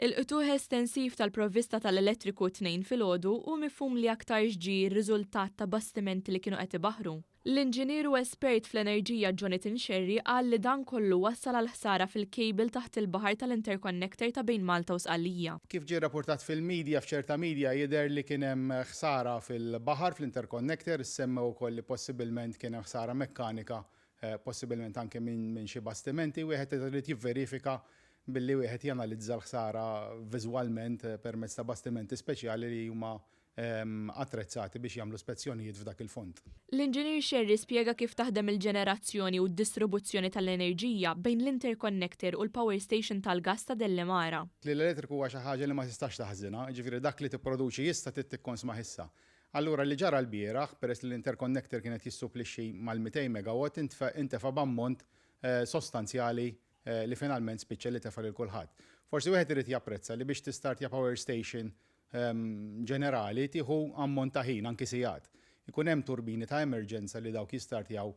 Il-qtugħ estensiv tal-provvista tal-elettriku t-Tnejn filgħodu hu mifhum li aktarx ġie riżultat ta' bastimenti li kienu qed ibaħħru. L-inġinier u espert fl-enerġija Jonathan Scerri qal li dan kollu wassal għal ħsara fil-cable taħt il-baħar tal-interconnector ta' bejn Malta u Sqallija. Kif ġie rrappurtat fil-media, f'ċerta media jidher li kien hemm ħsara fil-baħar fl-interconnector, issemmew ukoll li possibilment kien hemm ħsara mekkanika possibilment anke minn xi bastimenti, wieħed irid jivverifika billi wieħed janalizza l-ħsara viżwalment permezz ta' bastimenti speċjali li huma attrezzati biex jagħmlu spezzjonijiet f'dak il-fond. L-Inġinier Scerri spjega kif taħdem il-ġenerazzjoni u d-distribuzzjoni tal-enerġija bejn l-interconnector u l-power station tal-gass ta' Dellimara. Li l-elettriku huwa xi ħaġa li ma tistax taħżinha, jiġifieri dak li tipproduċi issa trid tikkonsmah issa. Allura li ġara lbieraħ, peress li l-interconnector kien qed jissuplixxi mal-200 megawatt, intefa' b'ammont sostanzjali li finalment spiċċa li tefa' lil kulħadd. Forsi wieħed irid japprezza li biex tistartja power station ġenerali tieħu ammont ta' ħin, anki sigħat. Ikun hemm turbini ta' emerġenza li dawk jistartjaw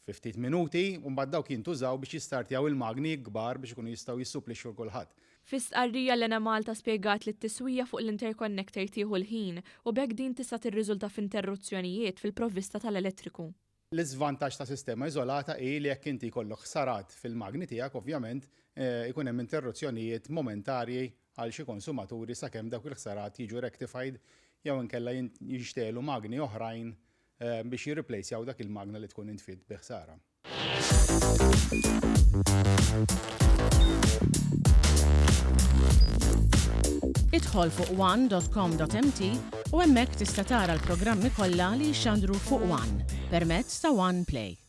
fi ftit minuti u mbagħad dawk jintużaw biex jistartjaw il-magni kbar biex ikunu jistgħu jissupplixxu 'l kulħadd. Fi stqarrija l-Enemalta spjegat li t-tiswija fuq l-interconnector tieħu l-ħin u b'hekk din tista' tirriżulta f'interruzzjonijiet fil-provvista tal-elettriku. L-iżvantaġġ ta' sistema iżolata hi li jekk inti jkollok ħsarat fil-magni tiegħek ovvjament ikun hemm interruzzjonijiet momentarji għal xi konsumaturi sakemm dawk il-ħsarat jiġu rectified jew inkella jinxtegħlu magni oħrajn biex jirriplejsjaw dak il-magna li tkun intfiet bi ħsara. Idħol fuq one.com.mt u hemmhekk tista' tara l-programmi kollha li jixxandru fuq One permezz ta' One Play.